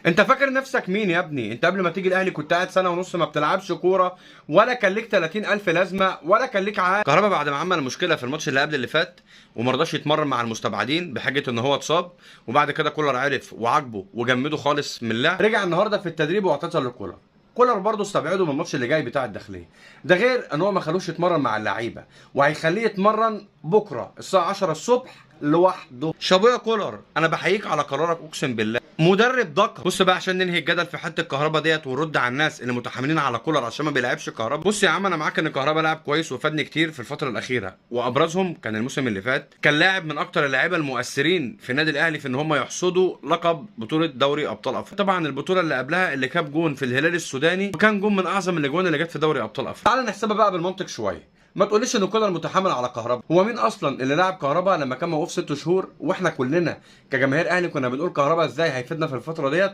انت فاكر نفسك مين يا ابني؟ انت قبل ما تيجي الاهلي كنت قاعد سنة ونص ما بتلعبش كورة، ولا كان ليك 30,000 لازمه، ولا كان ليك عاد. كهربا بعد ما عمل مشكلة في الماتش اللي قبل اللي فات وما رضاش يتمرن مع المستبعدين بحجة ان هو اتصاب، وبعد كده كولر عرف وعاجبه وجمده خالص من اللعب، رجع النهارده في التدريب واعتذر لكولر. كولر برضه استبعده من الماتش اللي جاي بتاع الداخلية، ده غير ان هو ما خلوش يتمرن مع اللعيبة، وهيخليه يتمرن بكره الساعة 10 الصبح لوحده. شابويا كولر، انا بحييك على قرارك اقسم بالله، مدرب دقه. بص بقى عشان ننهي الجدل في حتة الكهرباء ديت ونرد على الناس اللي متحاملين على كولر عشان ما بيلعبش كهرباء. بص يا عم، انا معاك ان كهرباء لاعب كويس وفادني كتير في الفترة الاخيرة، وابرزهم كان الموسم اللي فات، كان لاعب من اكتر اللاعيبه المؤثرين في النادي الاهلي في ان هم يحصدوا لقب بطوله دوري ابطال افريقيا. طبعا البطولة اللي قبلها اللي كاب جون في الهلال السوداني، وكان جون من اعظم الاجوان اللي جت في دوري ابطال افريقيا. تعال نحسبها بقى بالمنطق شوية، ما تقوليش ان كولر متحامل على كهربا. هو مين اصلا اللي لعب كهربا لما كان موقوف 6 شهور، واحنا كلنا كجماهير اهلي كنا بنقول كهربا ازاي هيفيدنا في الفترة ديت؟